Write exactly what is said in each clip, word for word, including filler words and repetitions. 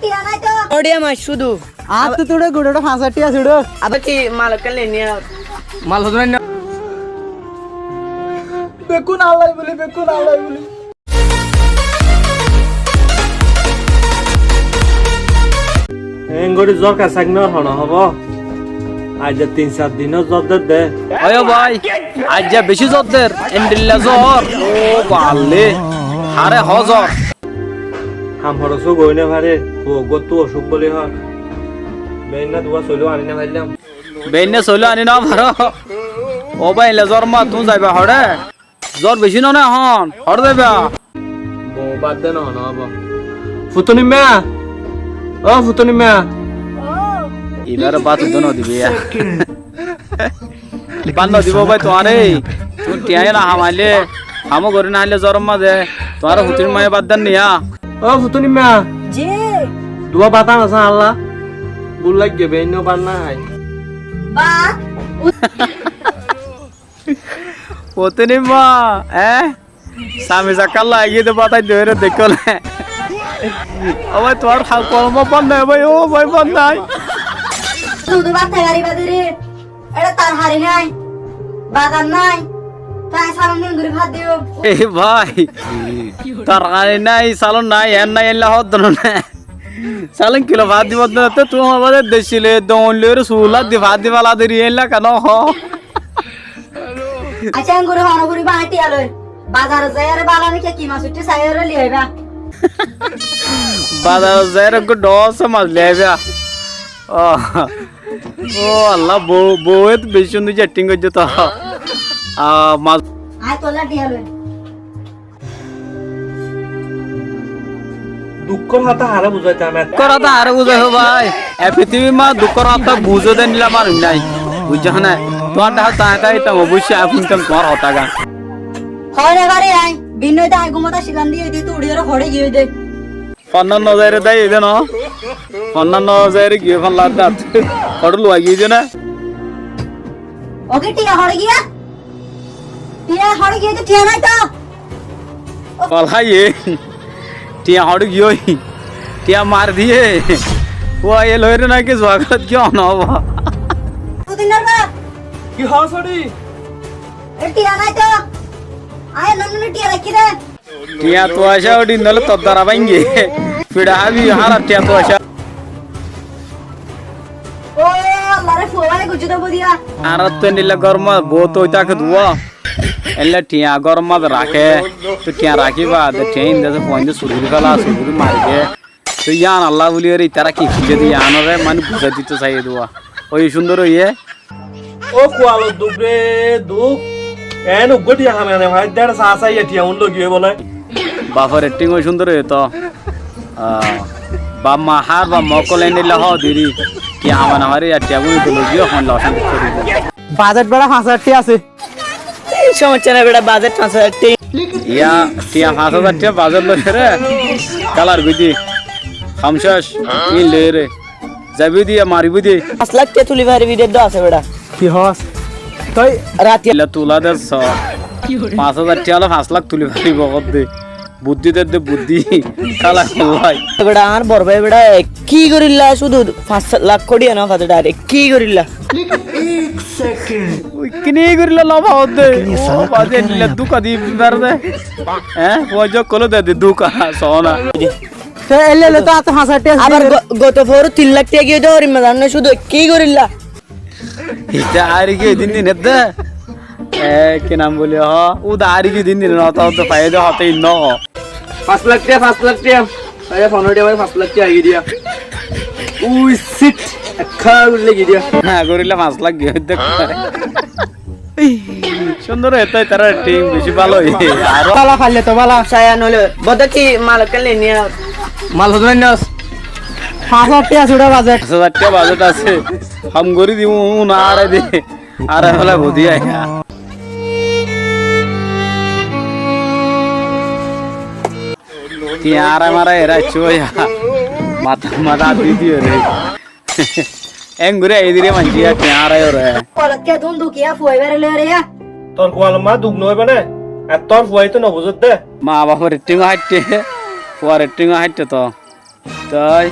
Tiya nai to. Ódiya mas cúdu. Añáttu tuçe guçe fañs házar tiya suço. Abar ki mal ekká leniya? Mal hozo nai na. Bekkún Allai buli, bekkún Allai buli. Engori zor ka sagnor hono hobo. Aijja tin sar din zor der de. Oyo bái, aijja beci zor der. Endilla zor. Ó balle. Hare ho zor. Ham horoso goi no fare, fuagguattu ocuk buli hor. Beinna duwa soilo ani no farillam. Beinna soilo ani no faro. Ó bái, illa zor ma tui zaiba hore. Zor beci no na hon, hore zaiba. Bou bad de no no obo. Futunimma. Ó Futunimma. Ibare bát uddo no dibe ya. Bát no dibo bái tuáñre. Tuñí tiyañ no hamaile, ham ó gori no haile zor maze, tuáñre Futunimmaye bát der niya. Ó Futunimma. Ji. Duwa bát ana san alla. Buk lagge, beinno bát no hái. Bát. Futunimma, eh? Sami sakka lagi de bát ai dóre dekó ne. Ó bái, tuáñr hal kolom bát nai bái, ó bái, bát nai. Dudu bát nai gari bát re. Ere tarhari nai. Bazar nai. Tai salon din guri bát diyo. E bái. Tarhari nai, salon nai, en nai, ella hoddon ne. Salon kilo bát dibo de, te tuáñr bát decile, don lore sulat di bát diba lade ri, ella kano ho. Accá, engori hono guriba, añí tiya loi. Bazarot zaiyóre bála noki ki mas uiththé saiyóre loi aiba. Bazarot zaiyóre ekku dhoóñr mas loi aiba. Ó, ó Allah, bou, bou e to beci cúndor acting goijjé to. Ah, mas. Añí tolla tiya loi. Dukkór hotá hare buzaitam? Dukkór hotá hare buzaibo bái? E fitibir maze dukkór hotá buzé de endilla manúc nai. Buijjó né? Tuáñr dahá tañí tañí tam oboicce añí fúntam tuáñr hotá gán. Hoói no fari añí, binnoi de añí gúmot accílam de, yói de tui uçíyore hoçé giyói de. Fonnán no zaiyóre de yói de no? Fonnán no zaiyóre giyói, fonnán dat. Hoçé luwa giyói de na? Oke, tiya hoçé giyé? Tiya hoçé giyé de, tiya nai to? Falaiye. Tiya hoçé giyói? Tiya mari diye. Ó, e loire naki zuagat giyó no ba. Dui din or bad. Ki hoó sóri? E tiya nai to? Añí nonno tiya raikki de. Tiya tuaca uçí nole tor dara báñgi. Fiça hábi hára tiya tuaca. Ó, Allah re, fua bái gujjo de bodiya. Añárattú endilla góror maze bout ói táke duwa. Endilla tiya góror maze raké. Tui tiya rakí baade tiya inde asé fuainde suri gorí féla, suri gorí mari de. Tui yián Allah buli gorí itará ki fúijje de yiánore mani buzái dito saiyé duwa. Ói cúndor óiye. Ó kualor duk re duk. Eén uggúa tiya hamai no fare, déçe saá saiyé tiya un loi giyé bóle. Bafor acting ó cúndor óiye to. Ah, baf ma hár, baf ma ókkol endilla hoó diri. Tiya hamai no fare, yar tiya gún ito loi giyé, hoón locan dikko diri. Bajet beça fañs házar tiya asé. Somosya nai beça, bajet fañs házar tiya. Iya, tiya fañs házar tiya bajet loi re. Kalar gudi. Ham céc, in loi re. Zaibi de, maribí de. Fañs lak tiya tuli faribi de dó asé beça. Ki hoós? Toi rati illa tula de só. Fañs házar tiya óile fañs lak tuli faribo hoódde. Buddí de de buddí. Kala hollai. Beça, añár bor bái beça, ki gorilla cúdu fañs lak kori ana fade direct. Ki gorilla? Ek second. Ui, kini gorilla loba hoódde. Ó, baze endilla duka di fare de. Hé? Ó, jokkole de de duka, sóna. Te ele ele to ate fañs házar tiya abar go-, goto foóru tin lak tiya giyé de horim mazan na cúdu ki gorilla. Ita ari giyé din din edde. E, ki nam boli ho? Uda ari giyé din din no, to, to faiye de hote inno ho. Fañs lak tiya, fañs lak tiya. Aye, fondoro tiya, fañs lak tiya aigiyé diya. Ui, sit. Ekka ulle giyé diya. Na, gorilla fañs lak giyé de. Cúndor, ete tarar acting beci bála óiye. Aró bála faille to bála. Saya nole, bodde ki mal ekka leniya? Mal hodo nai nos? Fañs házar tiya asé uçá bajet. Fañs házar tiya bajet asé. Ham gori di, un, un arai di. Arai fela bodi ai. Tiya arai marai era aicchó ya. Mata, mata di di ore. Engori aiyé de re manci, tiya arai ore. Kualot ke dun dukiya fua ibare loi re ya. Tor kualot ma duk no óibo ne? Ar tor fuaye to no buzot de. Ma bafor acting ó háitte, fuar acting ó háitte to. Toi,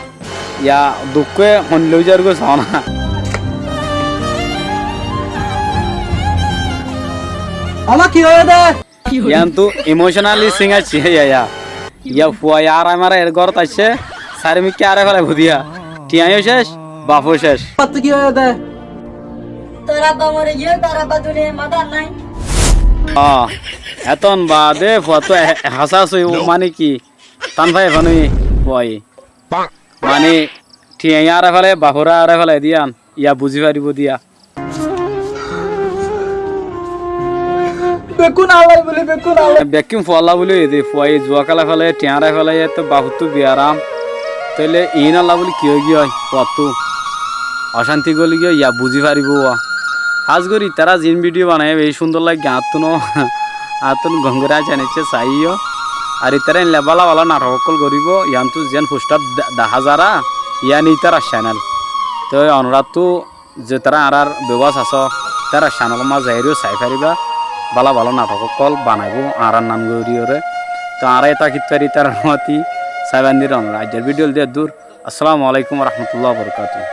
Ya dukkói hoin loi zargói soóna. Ama ki óiye dé? Yiántu emotionally singaiccí ya, ya. Ya fua ya añára añára er górot aiccé, sairé mikká añáre félai bodiyá. Thiañyó céc, bafó céc. Battú ki óiye dé? Tor abba mori giyói, tor abba duniyait mazé nái. Ó, etón baade fuattú e-, ehásas óibo, mane ki? Tán fai fán óiye fuaye. Mani, thiañ añáre félai, baforé añáre félai dé yián, ya buzí faribó dé yián. Bekkún Allai buli, bekkún Allai. Bekkún fualla buli óiye dé, fuaye zuwa kéla félai, thiañ añáre félai, etó bafottú biyaram. Tóile iín olla buli ki óigiyoi, fuattú ocánti góligiyoi, ya buzí faribó wa. Hás gorí itará ziín bidiyó banaiyé, beci cúndor laiggé añáttuno. Añáttun gom gorí añár cenelcé saiyó. Ar itará eilla bála bála nathok ókkol goríbo, yiántu ziyán fusthát de-, dahá zará, yián itarár cenel. Toi onoráttu zetará añárár viewers asó, itarár cenelor mazé zaiyóre sai faribá, bála bála nathok ókkol banaibó añárár nam goríyoré. Toi añára e tákit fari itarár mati saiban dir onorá. Aijjar bidiyó de eddúr. Assalamu alaikum wa rahmatullahi wa barakatuhu.